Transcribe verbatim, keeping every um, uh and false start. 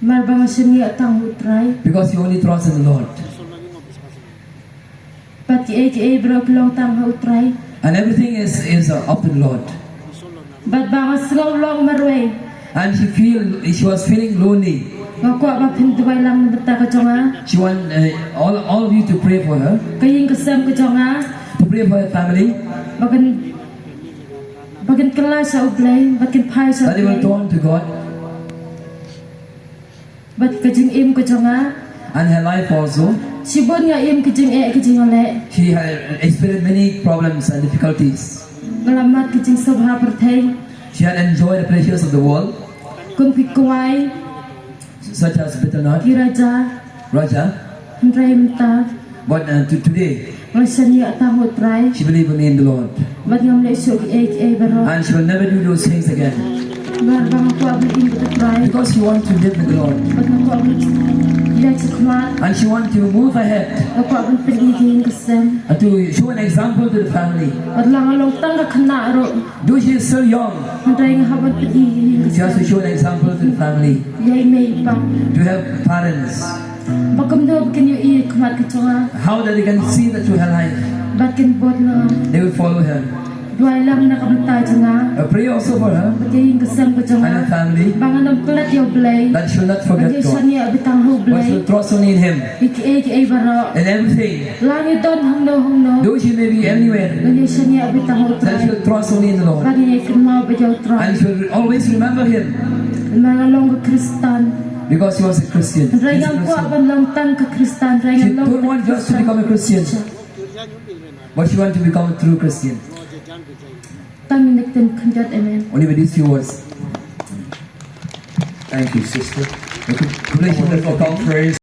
Namar ba nga shaniah tang ha U Trai. Because he only trusts in the Lord. Bad kiei kiei baroh ki long tang ha U Trai. And everything is, is uh, of the Lord. Bad ba nga sngew long marwei. And she feel she was feeling lonely. Nga kwah ba phin duwai lang na ka bynta ka jong nga. She want uh, all, all of you to pray for her. Ka ïing ka sem ka jong nga. To pray for her family. Ba kan, ba kan kylla sha U Blei, ba kan phai sha U Blei. That they will turn to God. Bad ka jingim ka jong nga. And her life also. Shibun nga im ka jingeh ka jingeh. She had experienced many problems and difficulties. Nga la mad ka jingsngewbha pyrthei. She had enjoyed the pleasures of the world. Kum ki kwai. Such as bitternut. Ki raja. Raja. Hynrei mynta. But uh, to today, nga shaniah tang ha U Trai. She believed only in the Lord. Bad ngam leh shuh kiei kiei baroh. And she will never do those things again. Namar ba nga kwah ban im bad U Trai. Because she want to live with the Lord. Bad nga kwah ban ïaid shakhmat. And she want to move ahead. Nga kwah ban pyni ka ïing ka sem. And to show an example to the family. Bad la nga long tang ka khynnah ruh. Though she is still young, hynrei nga hap ban pyni ka ïing ka sem. She has to show an example to the family. Ïa i mei i pa. To her parents. Ba kumno ba kin ïohi ïa ka khmat ka jong nga. How that they can see the true her life. Ba kin bud na nga. They will follow her. Duwai lang na ka bynta jong nga. Uh, pray also for her. Bad ïa ka ïing ka sem ka jong nga. And her family. Ba ngan ym klet ïa U Blei. That she will not forget God. Bad ïa shaniah beit tang ha U Blei. But she will trust only in Him. Ïa kiei kiei baroh. In everything. La ngi don hangno hangno. Though she may be anywhere. Ngan ïa shaniah beit tang ha U Trai. That she will trust only in the Lord. Ba ngan ïa kynmaw beit ïa U Trai. And she will always remember Him. Namar nga long ka Khristan. Because she was a Christian. Hynrei ngam kwah ban long tang ka Khristan, hynrei nga long ka Khristan. She don't want just to become a Christian. But she want to become a true Christian. Tang ïa kine ki ktien khyndiat, amen. Only with these few words. Thank you, sister. Congratulations for coming.